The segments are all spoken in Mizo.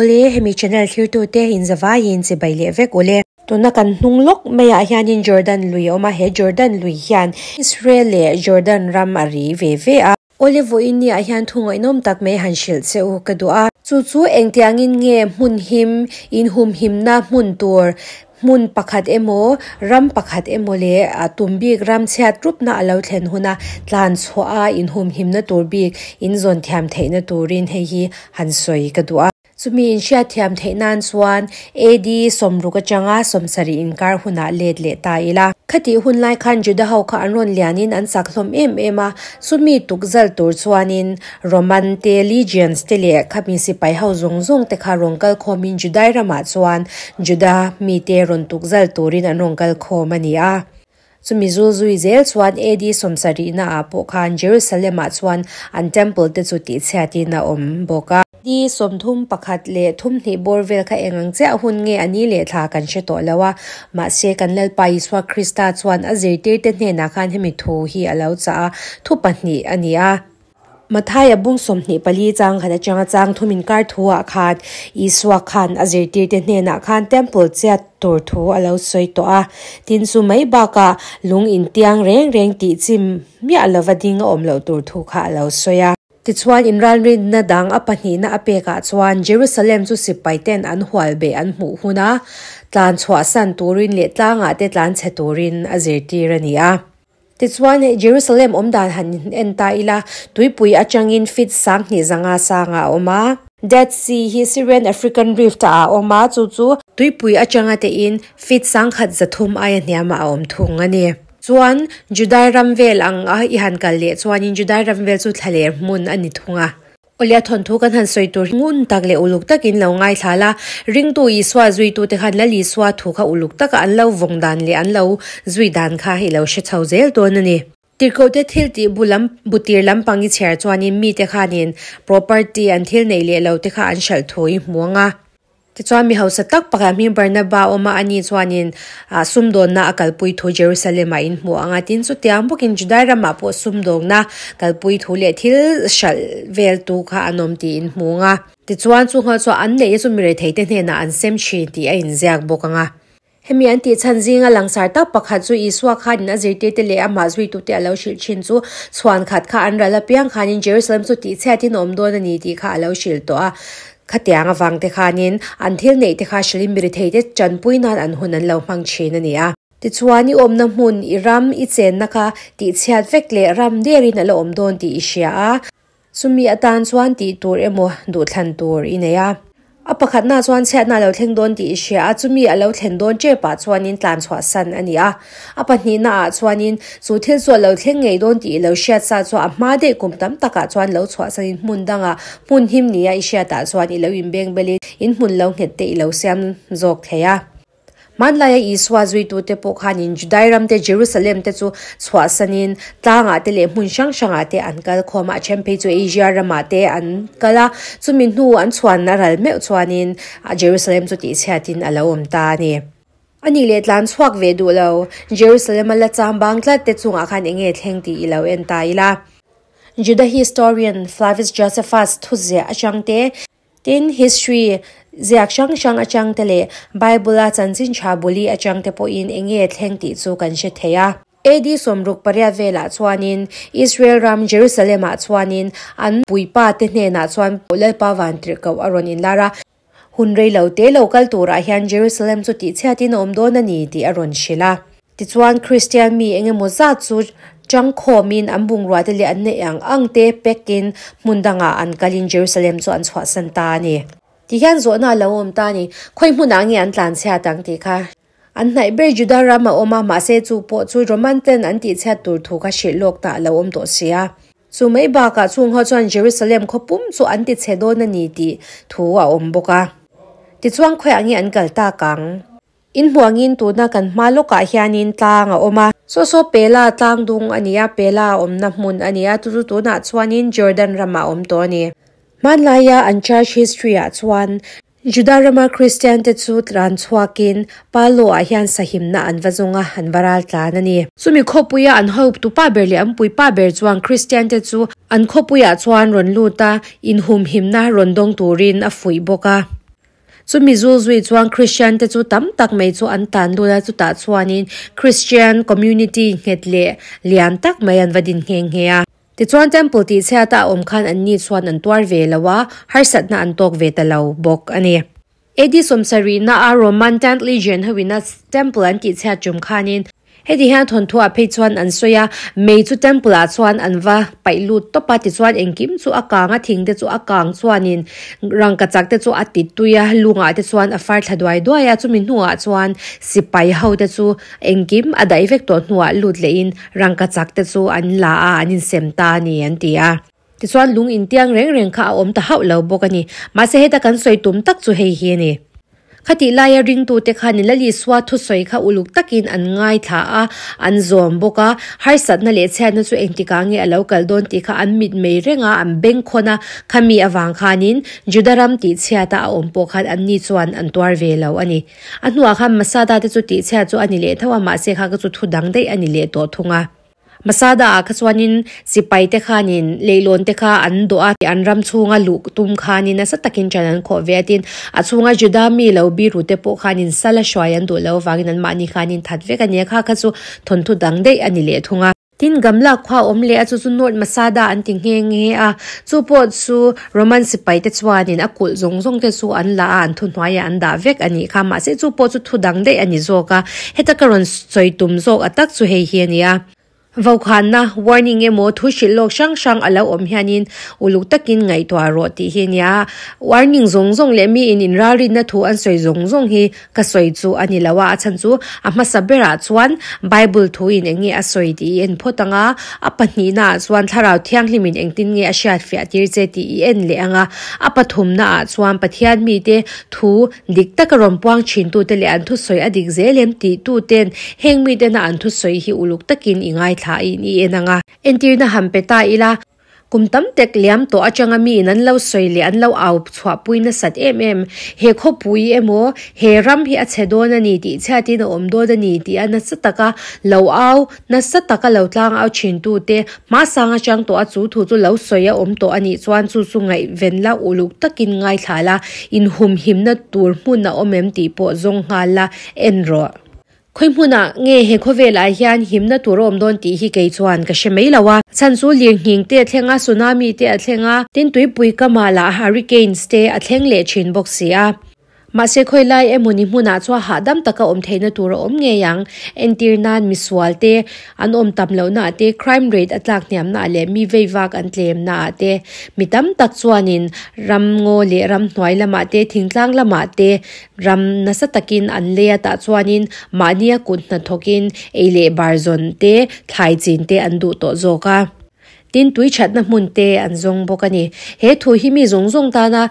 Ule, hemi channel thlirtute inzavaiin chibai leh vek ule. Tuna kan hnung lawk maiah hianin Jordan lui a awm a, he Jordan lui hian Israel leh Jordan ram a ri ve ve a. Awle vawiin ni ah hian thu ngaihnawm tak mai han hrilh che u ka duh a. Chu chu engtiangin nge hmun him, inhumhimna hmun tur Hmun pakhat emaw, ram pakhat emaw leh a tum bik ram chhiat rupna a lo thlen huna tlan chhuah a inhumhimna tur bik inzawn thiam theihna turin hei hi han sawi ka duh a. Chumi inhriat thiam theih nan chuan AD 60 atanga 70 inkar hunah let leh ta ila. Khatih hun lai khan Juda ho kha an rawn lianin an chak hlawm em em a, chumi tukzal tur chuanin Roman te, Legions te leh khami sipai ho zawng zawng te kha rawn kal khawmin Judai ramah chuan Juda mite rawn tukzal turin an rawn kal khawm a ni a. Chumi zul zui zel chuan AD 70 ah pawh khan Jerusalem ah chuan an temple te chu tihchhiatin a awm bawk a. AD 31 leh 32 bawr vel kha eng ang chiah hun nge a ni leh thla kan hre tawh lo a, mahse kan Lalpa Isua Krista chuan a zirtirte hnenah khan hemi thu hi a lo chah a, thu pahnih a ni a. Mathaia bung 24 chang khat atanga chang thum inkar thuah khan Isua khan a zirtirte hnenah khan temple chiat tur thu a lo sawi tawh a. Tin chu mai bakah lung intiang reng reng tih chim miah lova ding a awm loh tur thu kha a lo sawi a. Tichuan inralrinna dang a pahnihna a pekah chuan Jerusalem chu sipaiten an hual beh an hmuh huna tlan chhuahsan turin leh tlangah te tlanchhe turin a zirtir a ni a. Tichuan, Jerusalem awm dan han en ta ila, tuipui atangin feet 2500 sangah a awm a. Dead Sea hi Syrian African Rift ah a awm a, chu chu. Tuipui atanga tein feet 1300 aia hniamah a awm thung a ni. Chuan, Judai ram vel ang a i han kal leh chuanin Judai ram vel chu thlaler hmun a ni thung a. Awle a thawnthu kan han sawi tur hi ngun tak leh uluk takin lo ngaithla la, ringtu Isua zuitute khan Lal Isua thu kha uluk taka an lo vawng dan leh an lo zui dan kha i lo hre chho zel dawn a ni. Tirhkohte thil tih bu lam bu tir lampang i chhiar chuanin mite khanin property an thil neih leh lo te kha an hralh thu i hmu ang a. Tichuan mi hausa tak pakhat hming Barnaba a awm a, ani chuanin sumdawnna a kalpui thu Jerusalem-ah in hmu ang a, tin chutiang bawkin Judai ramah pawh sumdawngna kalpui thu leh thil hralh veltu kha an awm tih in hmu ang a. Tichuan chu nghal chuan an neih chu mi retheite hnenah an sem thin tih a inziak bawk ang a. Hemi an tih chhan zinga langsar tak pakhat chu Isua khanin a zirtirte leh amah zuitute a lo hrilh thin chu chhuan khat kha an ral apiang khanin Jerusalem chu tihchhiatin a awm dawn a ni tih kha a lo hrilh tawh a. Khatiang avang te khanin an thil neih te kha hrilhin mirithei te tanpui nan an hun an lo hmang thin a ni a. Tichuan i awmna hmun, i ram, i chenna kha tihchhiat vek leh ram derin a la awm dawn tih i hria a. Chumi atan chuan tih tur emaw duhthlan tur i nei a. A pakhatna chuan chhiatna a lo thleng dawn tih i hria a, chumi a lo thlen dawn tepah chuanin tlan chhuah san a ni a. A pahnihna ah chuanin chu thil chu a lo thleng ngei dawn tih i lo hriat sa chu a hma daih kum tam takah chuan lo chhuah sanin hmun dangah hmun him nia i hriatah chuan i lo inbeng belin in hmun lo nghet te i lo siam zawk thei a. Hmanlaia Isua zuitute pawh khanin Judai ram te Jerusalem te chu chhuah sanin tlangah te leh hmun hrang hrangah te an kal khawm a, a then phei chu Asia ramah te an kal a, chumi hnu an chhuanna ral meuh chuanin Jerusalem chu tihchhiatin a lo awm ta a ni. A nih leh tlan chhuak ve duh lo, Jerusalem a la cham bang tlat te chungah khan eng nge thleng tih i lo en ta ila. Juda historian Flavius Josephus thuziah atang te, tin history ziak hrang hrang atang te leh Bible a chanchin tha buli atang te pawhin eng nge thleng tih chu kan hre thei a. AD 68 velah chuanin Israel ram Jerusalem ah chuanin an puipa te hnenah chuan Lalpa vantirhkoh a rawn inlar a. Hun rei lo te lo kal turah hian Jerusalem chu tihchhiatin a awm dawn a ni tih a rawn hrilh a. Tichuan, Kristian mi eng emaw zat chu tangkhawmin an bungrua te leh an neih ang ang te pekin hmun dangah an kalin Jerusalem chu an chhuahsan ta a ni. Tihian zawhna a lo awm ta a ni, Khawi hmunah nge an tlanchhiat ang tih kha? An hnaih ber Juda ram a awm a, mahse chu pawh chu Roman ten an tihchhiat tur thu kha hrilh lawk ta a lo awm tawh si a. Chu mai bakah chung ho chuan Jerusalem khaw pum chu an ti chhe dawn a ni tih thu a awm bawk a. Tichuan khawiah nge an kal tak ang? In hmuangin tuna kan hma lawkah hianin tlang a awm a. Saw saw Pela tlang dung a ni a, Pela awmna hmun a ni a, chu chu tunah chuanin Jordan ramah a awm tawh a ni. Hmanlaia an church history ah chuan Juda rama Kristian te chu tlan chhuakin Palo ah hian sahimna an va zawng a, an va ral tlan a ni. Chumi khawpuia an hotu pa ber leh an pui pa ber chuan Kristian te chu an khawpuiah chuan rawn lut a, inhumhimna rawn dawng turin a fuih bawk a. Chumi zul zui chuan Kristian te chu tam tak mai chu an tan lut a, chutah chuanin Kristian community nghet leh lian tak mai an va din nghe nghe a. Tichuan Temple tih chhiata a awm khan anni chuan an tuar ve lo a, harsatna an tawk ve ta lo bawk a ni. AD sawmsarihna a Roman Tenth Legion hoina Temple an tih chhiat tum khanin Heti hian thawnthuah phei chuan an sawi a, mei chu temple ah chuan an va paih lut tawp a, tichuan engkim chu a kang a, thing te chu a kang chuanin rangkachak te chu a ti tui a, lungah te chuan a far thla duai duai a, chumi hnuah chuan sipai ho te chu engkim a daih vek tawh hnuah lut lehin rangkachak te chu an la a, an insem ta a ni an ti a. Tichuan lung intiang reng reng kha a awm ta hauh lo bawk a ni. Mahse heta kan sawi tum tak chu hei hi a ni. Khatih laia ringtute khan Lal Isua thusawi kha uluk takin an ngaithla a, an zawm bawk a. Harsatna leh chhiatna chu engtikah nge a lo kal dawn tih kha an mit mei reng a, an bengkhawn a. Khami avang khanin Juda ram tihchhiata a awm pawh khan anni chuan an tuar ve lo a ni. A hnuah khan Masada te chu tihchhiat chu a ni leh tho a, mahse kha ka chu thu dang daih a ni leh tawh thung a. Masada ah kha chuanin sipai te khanin leihlawn te kha an dawh a, an ram chhunga luh tum khanin nasa takin ṭan an khawh ve a tin a chhunga Juda mi lo biru te pawh khanin sal a hruai an duh loh avangin anmahni khanin that vek a ni a, kha kha chu thawnthu dang daih a ni leh thung a. Tin Gamla khua awm leh a chu chu North Masada an ti nghe nghe a, chu pawh chu Roman sipai te chuanin a kulh zawng zawng te chu an la a, an thuhnuaiah an dah vek a nih kha, mahse chu pawh chu thu dang daih a ni zawk a, heta ka rawn sawi tum zawk a tak chu hei hi a ni a. Vokhanna, warning, emaw thu hrilh lawk hrang hrang a lo awm hianin uluk takin ngaihtuah rawh tih hi a ni a, warning zawng zawng leh miin inralrinna thu an sawi zawng zawng hi Ka sawi chu a ni lo a, a chhan chu a hmasa berah chuan Bible thuin eng nge a sawi tih i en phawt ang a, a pahnihna ah chuan Thlarau Thianghlimin engtin nge a hriat fiah tir che tih i en leh ang a, a pathumna ah chuan Pathian mite thu dik taka rawn puang thintute leh an thusawi a dik zel em tih tuten heng mitena an thusawi hi uluk takin i ngaithla in i en ang a. Entirna han pe ta ila. Kum tam tek liam tawh atanga miin an lo sawi leh an lo au chhuahpui nasat em em. He khawpui emaw, he ram hi a chhe dawn a ni tih chhiatin a awm dawn a ni tih a nasa taka lo au, nasa taka lo tlang au thintute hmasang atang tawh a chu thu chu lo sawi a awm tawh a nih chuan chu chu ngaihven la uluk takin ngaithla la, inhumhimna tur hmun a awm em tih pawh zawng nghal la en rawh. Khawi hmunah nge he khawvelah hian himna tur a awm dawn tih hi kei chuan ka hre mai lo a. Chhan chu lirnghing te a thleng a, tsunami te a thleng a, tin tuipui kamah lah hurricanes te a thleng leh thin bawk si a. Mahse khawi lai emaw ni hmunah chuan hahdam taka awm theihna tur a awm ngei ang. Entir nan misual te an awm tam lohnaah te, crime rate a tlak hniamnaah leh mi veivak an tlemnaah te, mi tam tak chuanin ramngaw leh ramhnuai lamah te, thingtlang lamah te, Ram nasa takin an lei a tah chuanin mahnia kut hnathawkin ei leh bar zawn te, thlai chin te an duh tawh zawk a. Tin, tui thatna hmun te an zawng bawk a ni. He thu hi mi zawng zawng tana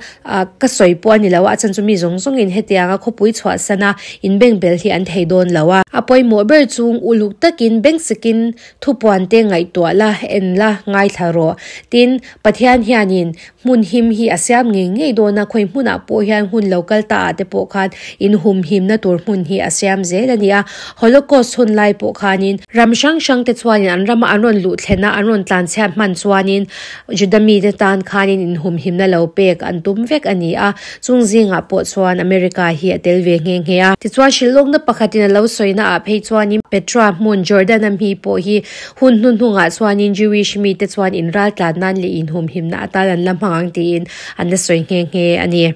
ka sawi pawh a ni lo a, a chhan chu mi zawng zawngin hetianga khawpui chhuahsana inbengbel hi an thei dawn lo a. A pawimawh ber chung uluk takin bengsikin thupuan te ngaihtuah la, en la, ngaithla rawh. Tin, Pathian hianin Hmun him hi a siam ngei ngei dawn a, khawi hmunah pawh hian hun lo kal ta ah te pawh khan inhum himna tur hmun hi a siam zel a ni a. Holocaust hun lai pawh khanin ram hrang hrang te chuanin an rama an rawn luh thlen a, an rawn tlanchhiat hman chuanin Juda mite tan khanin inhum himna lo pek an tum vek a ni a, chung zingah pawh chuan America hi a tel ve nghe nghe a. Tichuan hrilhlawkna pakhatin a lo sawina ah phei chuanin Petra hmun Jordan a mi pawh hi Hun hnuhnungah chuanin Jewish mite chuan inraltlan nan leh inhumhimna atan an la hmang ang tiin an la sawi nghe nghe a ni.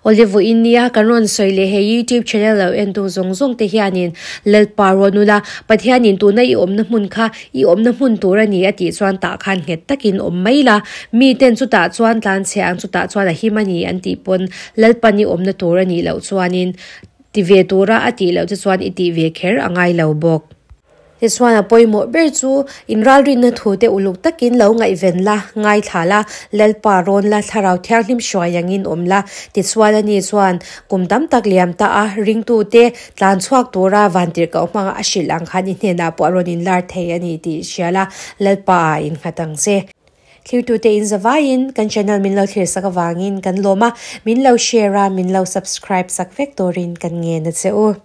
Awle vawiin nia kan rawn sawi leh he YouTube channel lo entu zawng zawng te hianin Lalpa rawn ula, Pathianin tuna i awmna hmun kha i awmna hmun tur a ni a tih chuan tah khan nghet takin awm mai la, miten chutah chuan tlanchhe ang chutah chuan a him a ni an tih pawn Lalpan i awmna tur a nih loh chuanin ti ve tura a tih loh che chuan i tih ve kher a ngai lo bawk. Tichuan a pawimawh ber chu inralrinna thute uluk takin lo ngaihven la, ngaithla la, Lalpa rawn la, Thlarau Thianghlim hruai angin awm la. Tichuan ani chuan kum tam tak liam ta a, ringtute tlan chhuak tura vantirhkoh hmanga a hrilh ang khan i hnenah pawh a rawn inlar thei a ni tih hria la, Lalpa ah innghat ang che. Thirtute in zavaiin kan channel min lo thlir sak avangin kan lawm a, min lo share a, min lo subscribe sak vek turin kan ngen a che u.